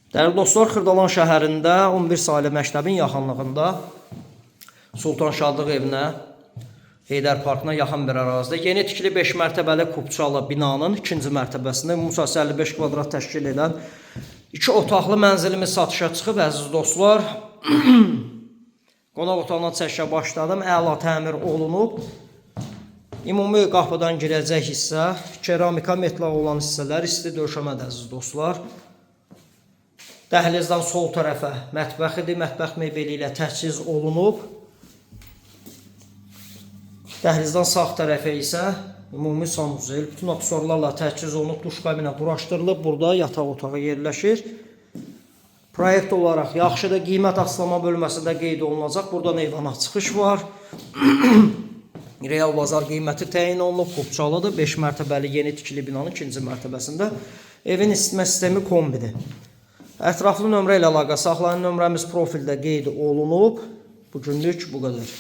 Dəyərli dostlar, Xırdalan şəhərində 11 saylı məktəbin yaxınlığında Sultan Şadlıq evinə, Heydər Parkına yaxın bir ərazidə yeni tikili 5 mərtəbəli kupçalı binanın ikinci mərtəbəsində ümumi sahəsi 55 kvadrat təşkil edən iki otaqlı mənzilimiz satışa çıxıb, əziz dostlar. Qonaq otağından çəkişə başladım. Əla təmir olunub. Ümumi qapıdan girəcək hissə, keramika metlaq olan hissələr isti döşəmədir, əziz dostlar. Dəhlizdən sol tərəfə mətbəx idi. Mətbəx mebeli ilə təchiz olunub. Dəhlizdən sağ tərəfə isə ümumi sanuzel, bütün aksesuarlarla təchiz olunub, duş kabinə quraşdırılıb. Burada yataq otağı yerləşir. Proyekt olaraq yaxşıdır. Qiymət açıqlama bölməsində qeyd olunacaq. Buradan eyvana çıxış var. Real bazar qiyməti təyin olunub, kupçalıdır. 5 mərtəbəli yeni tikili binanın ikinci mərtəbəsində. Evin isitmə sistemi kombidir. Ətraflı nömrə ilə əlaqə saxlayın. Nömrəmiz profildə qeyd olunub. Bugünlük bu qədər.